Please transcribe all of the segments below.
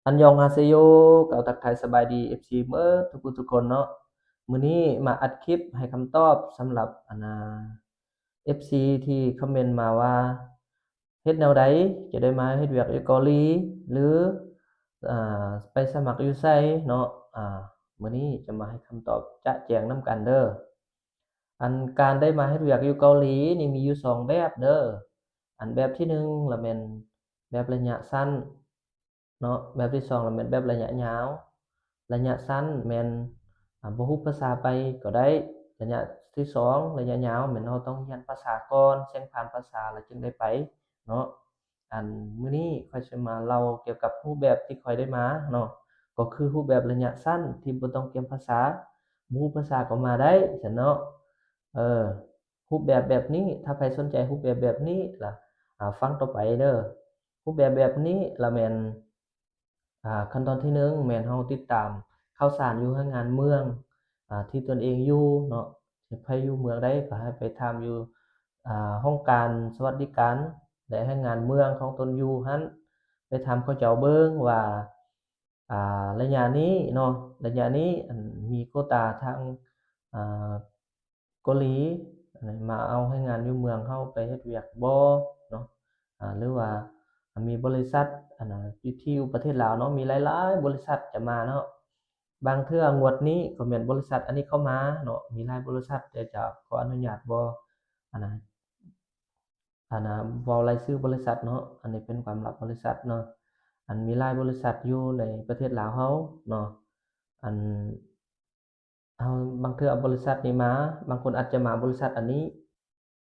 ອັນຢອງຮາເຊໂຍ ກ່າວທັກທາຍສະບາຍດີ ເອັຟຊີ ເໝິດທຸກຜູ້ທຸກຄົນເນາະ. ມື້ນີ້ມາອັດຄລິບໃຫ້ຄຳຕອບສຳລັບ ອັນນ່າ ເອັຟຊີ ທີ່ຄອມເມັນມາວ່າ ເຮັດແນວໃດຈະໄດ້ມາເຮັດວຽກຢູ່ເກົາຫຼີ ຫຼື ອາ ໄປສະໝັກຢູ່ໃສເນາະ. ອາ ມື້ນີ້ຈະມາໃຫ້ຄຳຕອບຈະແຈ້ງນຳກັນເດີ້. ອັນການໄດ້ມາເຮັດວຽກຢູ່ເກົາຫຼີນີ້ມີຢູ່ສອງແບບເດີ້. ອັນແບບທີໜຶ່ງລະແມ່ນແບບໄລຍະສັ້ນເນາະ, ແບບທີສອງລະແມ່ນແບບໄລຍະຍາວ. ໄລຍະສັ້ນແມ່ນ ອາ ບໍ່ຮູ້ພາສາໄປກໍໄດ້, ໄລຍະທີສອງ ໄລຍະຍາວແມ່ນເຮົາຕ້ອງຮຽນພາສາກ່ອນ, ແຊງຜ່ານພາສາແລ້ວຈຶ່ງໄດ້ໄປເນາະ. ອັນມື້ນີ້ຂ້ອຍຊິມາເລົ່າກ່ຽວກັບຮູບແບບທີ່ຂ້ອຍໄດ້ມາເນາະ, ກໍຄືຮູບແບບໄລຍະສັ້ນທີ່ບໍ່ຕ້ອງກຽມພາສາ, ບໍ່ຮູ້ພາສາກໍມາໄດ້ຊັ້ນເນາະ. ເອີ ຮູບແບບແບບນີ້ ຖ້າໃຜສົນໃຈຮູບແບບແບບນີ້ລະ ອາ ຟັງຕໍ່ໄປເດີ້. ຮູບແບບແບບນີ້ລະແມ່ນ ອາ ຂັ້ນຕອນທີໜຶ່ງແມ່ນເຮົາຕິດຕາມຂ່າວສານຢູ່ແຮງງານເມືອງ ອາ ທີ່ຕົນເອງຢູ່ເນາະ. ໃຜຢູ່ເມືອງໃດກໍໃຫ້ໄປຖາມຢູ່ ອາ ຫ້ອງການສະຫວັດດີການ ແລະ ແຮງງານເມືອງຂອງຕົນຢູ່ຫັ້ນ, ໄປຖາມເຂົາເຈົ້າເບິ່ງວ່າ ອາ ໄລຍະນີ້ເນາະ ໄລຍະນີ້ ອັນ ມີໂກຕາທາງ ອາ ເກົາຫຼີ ອັນ ມາເອົາແຮງງານຢູ່ເມືອງເຮົາໄປເຮັດວຽກບໍ່ເນາະ. ອາ ຫຼືວ່າ ອາ ມີບໍລິສັດ ອັນ ຢູ່ທີ່ຢູ່ປະເທດລາວເນາະ ມີຫຼາຍໆບໍລິສັດຈະມາເນາະ. ບາງເທື່ອງວດນີ້ກໍແມ່ນບໍລິສັດອັນນີ້ເຂົ້າມາເນາະ, ມີຫຼາຍບໍລິສັດ ແຕ່ຈະຂໍອະນຸຍາດບໍ່ ອັນ ອັນ ເວົ້າລາຍຊື່ບໍລິສັດເນາະ, ອັນນີ້ເປັນຄວາມລັບບໍລິສັດເນາະ. ອັນ ມີຫຼາຍບໍລິສັດຢູ່ໃນປະເທດລາວເຮົາເນາະ. ອັນ ເຮົາ ບາງເທື່ອບໍລິສັດນີ້ມາ, ບາງຄົນອາດຈະມາບໍລິສັດອັນນີ້,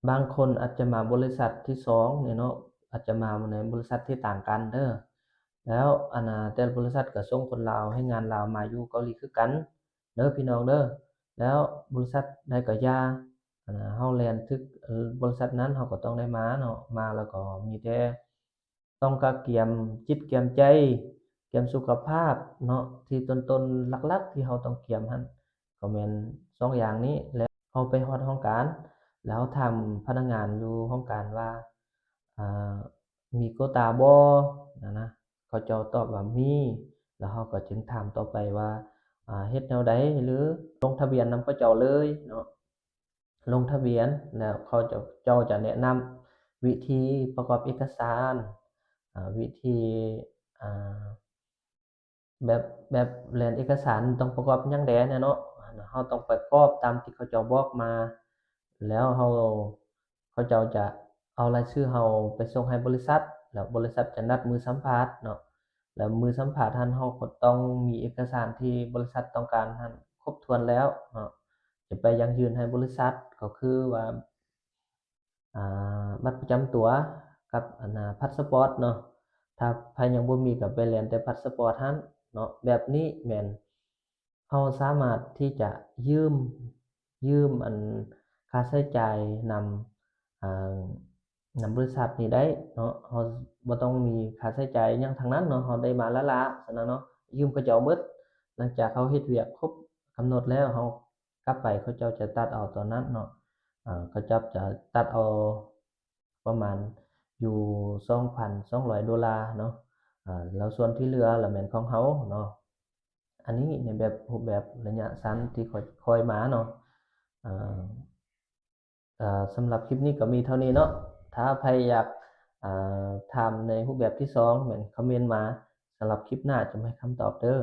ບາງຄົນອາດຈະມາບໍລິສັດທີສອງນີ້ເນາະ, ອາດຈະມາໃນບໍລິສັດທີ່ຕ່າງກັນເດີ້. ແລ້ວ ອັນນະ ແຕ່ລະບໍລິສັດກໍສົ່ງຄົນລາວ, ແຮງງານລາວມາຢູ່ເກົາຫຼີຄືກັນເດີ້ ພີ່ນ້ອງເດີ້. ແລ້ວບໍລິສັດໃດກໍຢ່າ ອັນນະ ເຮົາແລ່ນຖືກ ເອີ ບໍລິສັດນັ້ນ ເຮົາກໍຕ້ອງໄດ້ມາເນາະ, ມາແລ້ວກໍມີແຕ່ ຕ້ອງກະກຽມຈິດກຽມໃຈ, ກຽມສຸຂະພາບເນາະ, ທີ່ຕົ້ນໆຫຼັກໆທີ່ເຮົາຕ້ອງກຽມຫັ້ນ ກໍແມ່ນສອງຢ່າງນີ້. ແລ້ວເຮົາໄປຮອດຫ້ອງການ ແລ້ວເຮົາຖາມພະນັກງານຢູ່ຫ້ອງການວ່າ ອາ ມີໂກຕາບໍ່ ນະນະ, ເຂົາເຈົ້າຕອບວ່າມີ, ແລ້ວເຮົາກໍຈຶ່ງຖາມຕໍ່ໄປວ່າ ອາ ເຮັດແນວໃດ ຫຼື ລົງທະບຽນນຳເຂົາເຈົ້າເລີຍເນາະ. ລົງທະບຽນ ແລ້ວເຂົາເຈົ້າ ເຈົ້າຈະແນະນຳວິທີປະກອບເອກະສານ, ອາ ວິທີ ອາ ແບບ ແບບແລ່ນເອກະສານຕ້ອງປະກອບຫຍັງແດ່ແນ່ເນາະ, ເຮົາຕ້ອງປະກອບຕາມທີ່ເຂົາເຈົ້າບອກມາ, ແລ້ວເຮົາ ເຂົາເຈົ້າຈະເອົາລາຍຊື່ເຮົາໄປສົ່ງໃຫ້ບໍລິສັດ, ແລ້ວບໍລິສັດຈະນັດມື້ສຳພາດເນາະ. ແລ້ວມື້ສຳພາດຫັ້ນ ເຮົາກໍຕ້ອງມີເອກະສານທີ່ບໍລິສັດຕ້ອງການຫັ້ນຄົບຖ້ວນແລ້ວເນາະ, ຈະໄປຢັ້ງຢືນໃຫ້ບໍລິສັດ ກໍຄືວ່າ ອາ ບັດປະຈຳຕົວກັບ ອັນນະ ພາສປອດເນາະ. ຖ້າໃຜຍັງບໍ່ມີກໍໄປແລ່ນແຕ່ພາສປອດຫັ້ນເນາະ. ແບບນີ້ແມ່ນ ເຮົາສາມາດທີ່ຈະຢືມ ຢືມ ອັນ ຄ່າໃຊ້ຈ່າຍນຳ ອາ ນຳບໍລິສັດນີ້ໄດ້ເນາະ, ເຮົາບໍ່ຕ້ອງມີຄ່າໃຊ້ຈ່າຍຫຍັງທັງນັ້ນເນາະ, ເຮົາໄດ້ມາລ້າໆຊັ້ນນະເນາະ, ຢືມເຂົາເຈົ້າໝົດ. ຫຼັງຈາກເຮົາເຮັດວຽກຄົບກຳນົດແລ້ວ ເຮົາກັບໄປ ເຂົາເຈົ້າຈະຕັດເອົາຕອນນັ້ນເນາະ, ອາ ເຂົາເຈົ້າຈະຕັດເອົາປະມານຢູ່ສອງພັນສອງຮ້ອຍໂດລາເນາະ, ອາ ແລ້ວສ່ວນທີ່ເຫຼືອລະແມ່ນຂອງເຮົາເນາະ. ອັນນີ້ໃນແບບ ຮູບແບບໄລຍະສັ້ນທີ່ຂ້ອຍ ຂ້ອຍມາເນາະ. ເອີ ເອີ ສຳລັບຄລິບນີ້ກໍມີເທົ່ານີ້ເນາະ. ຖ້າໃຜຢາກ ເອີ ຖາມໃນຮູບແບບທີສອງ ແມ່ນຄອມເມັນມາ. ສຳລັບຄລິບໜ້າຈະມາໃຫ້ຄຳຕອບເດີ້.